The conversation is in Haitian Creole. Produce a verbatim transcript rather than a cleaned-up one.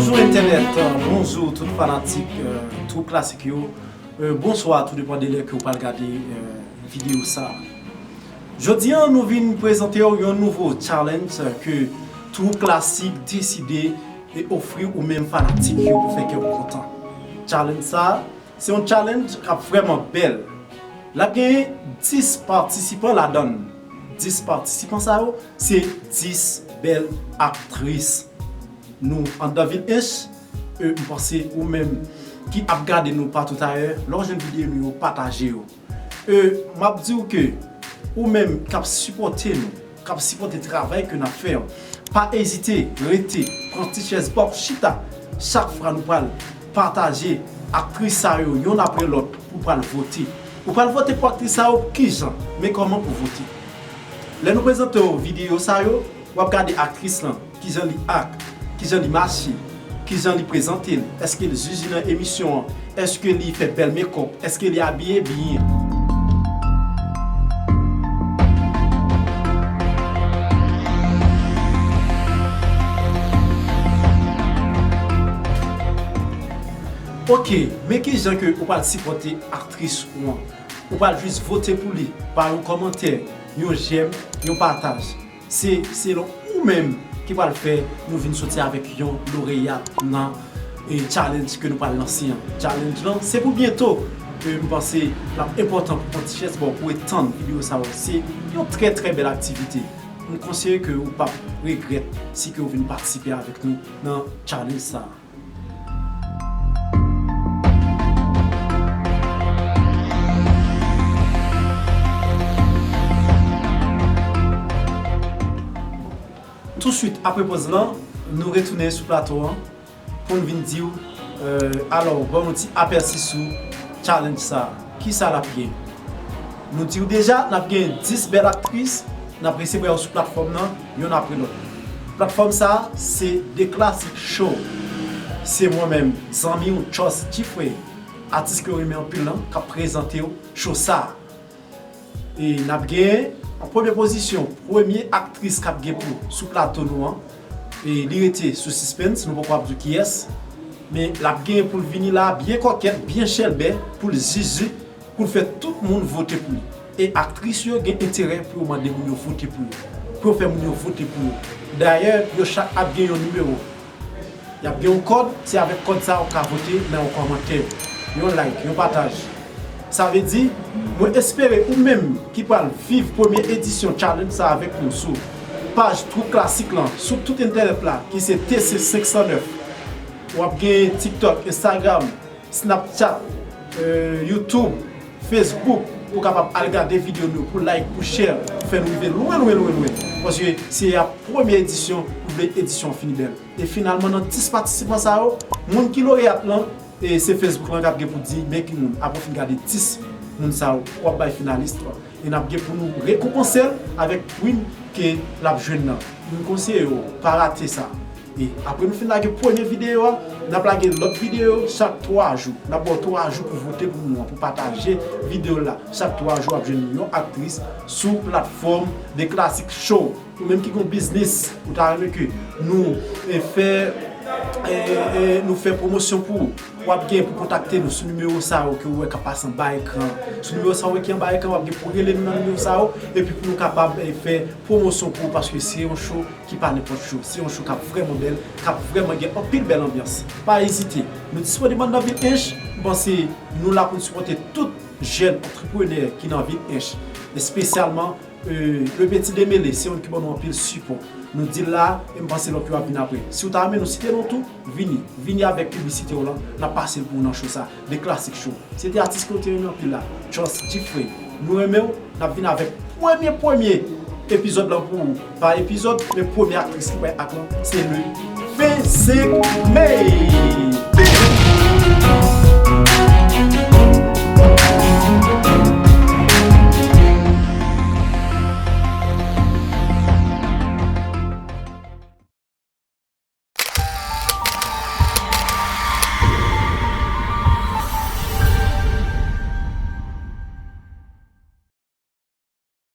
Bonjou entènèt, bonjou tout fanatik, euh, Twoup Klasik yo. Euh, bonswa, tou depann de lè ke w pral gade, euh, videyo sa. Jodi a, nou vin prezante w yon nouvo challenge, euh, ke Twoup Klasik deside e ofri ou menm fanatik yo pou fè kè w kontan. Challenge sa, se yon challenge k ap vrèman bèl. L ap genyen dis patisipan ladan l. Dis patisipan sa yo, se dis bèl aktris. Nou anndan vil Ench, e, m panse ou menm ki ap gade nou patoutayè, lè w jwenn videyo nou yo, pataje yo. E, m ap di w ke ou menm k ap sipòte nou, k ap sipòte travay ke n ap fè an, pa ezite, rete, pran ti chèz pa w, chita. Chak fwa nou pral pataje aktris sa yo, yonn apre lòt, pou pral vote. Ou pral vote pou aktris sa yo, kijan? Men kòman pou vote? Lè nou prezante w videyo sa yo, w ap gade aktris lan, kijan li ak, kijan li mache, kijan li prezante l, èske l zizi nan emisyon an, èske li fè bèl mekòp, èske li abiye byen. Ok, men kijan ke ou pral sipòte aktris ou an? Ou pral jis vote pou li pa yon kòmantè, yon jèm, yon pataj. Se selon ou menm ki pral fè nou vin soti avèk yon loreyat nan, e, challenge ke nou pral lanse an. Challenge lan, se pou byento. E, m panse l ap enpòtan pou pran ti chèz ba w pou w tann videyo sa yo. Se yon trè, trè bèl aktivite. M konseye ke ou p ap regrèt si ke w vin patisipe avèk nou nan challenge sa a. Touswit apre pòz lan, nou retounen sou plato an pou n vin di w, euh, alò, ban yon ti apèsi sou challenge sa a. Kisa l ap gen? Nou di w deja, n ap gen dis bèl aktris n ap resevwa yo sou platfòm nan, yonn apre lòt. Platfòm sa a, se The Classic Show. Se mwen menm, zanmi w, Charles Geffrey, atis ke w renmen anpil lan, k ap prezante w show sa a. E n ap gen, an premye pozisyon, premye aktris k ap gen pou sou plato nou an. E li rete sou sispens, nou poko ap di w kiyès. Men l ap gen pou l vini la, byen kòkèt, byen chèlbè, pou l zizi, pou l fè tout moun vote pou li. E aktris yo gen enterè pou yo mande moun yo vote pou yo, pou yo fè moun yo vote pou yo. Dayè, yo chak ap gen yon nimewo. Y ap gen yon kòd, se avèk kòd sa a w ka vote nan yon kòmantè, yon like, yon pataj. Sa vle di, mwen espere ou menm ki pral viv premye edisyon challenge sa avèk nou sou paj Twoup Klasik lan, sou tout entènèt la, ki se T C senk san nèf. W ap gen TikTok, Instagram, Snapchat, euh, YouTube, Facebook, pou w kapab al gade videyo nou, pou like, pou share, pou fè nou rive lwen, lwen, lwen, lwen. Paske se a premye edisyon, nou vle edisyon an fini bèl. E finalman, nan dis patisipan sa yo, moun ki loreyat lan, e se Facebook lan k ap gen pou di men ki moun, apre w fin gade dis moun sa yo, w ap bay finalis lan. E n ap gen pou nou rekonpanse l avèk prim ke l ap jwenn nan. M konseye w, pa rate sa. E apre nou fin lage premye videyo a, n ap lage lòt videyo chak twa jou. N ap ba w twa jou pou vote pou nou an, pou pataje videyo la. Chak twa jou, w ap jwenn yon aktris sou platfòm The Classic Show. Ou menm ki gen yon biznis, ou ta renmen ke nou, e, fè, e, e, nou fè pwomosyon pou ou, w ap gen pou kontakte nou sou nimewo sa yo ke w wè k ap pase anba ekran. Sou nimewo sa yo ki anba ekran, w ap gen pou rele nou nan nimewo sa yo, epi pou nou kapab, e, fè pwomosyon pou ou, paske se yon show ki pa nenpòt show. Se yon show k ap vrèman bèl, k ap vrèman gen anpil bèl anbyans. Pa ezite. Nou disponib anndan vil Ench. M panse nou la pou n sipòte tout jèn antreprenè ki nan vil Ench, espesyalman, euh, Le Petit Démêlé, se youn ki ban nou anpil sipò. Nou di l la, e m panse lòt yo ap vin apre. Si w ta renmen nou site non w tou, vini. Vini avèk piblisite w lan, n ap pase l pou w nan show sa. The Classic Show. Se te atis ke w te renmen anpil la, Charles Geffrey. Nou renmen w, n ap vin avèk premye, premye epizòd lan pou ou. Pa epizòd, men premye aktris ki pral ak lan, se le vennsenk me.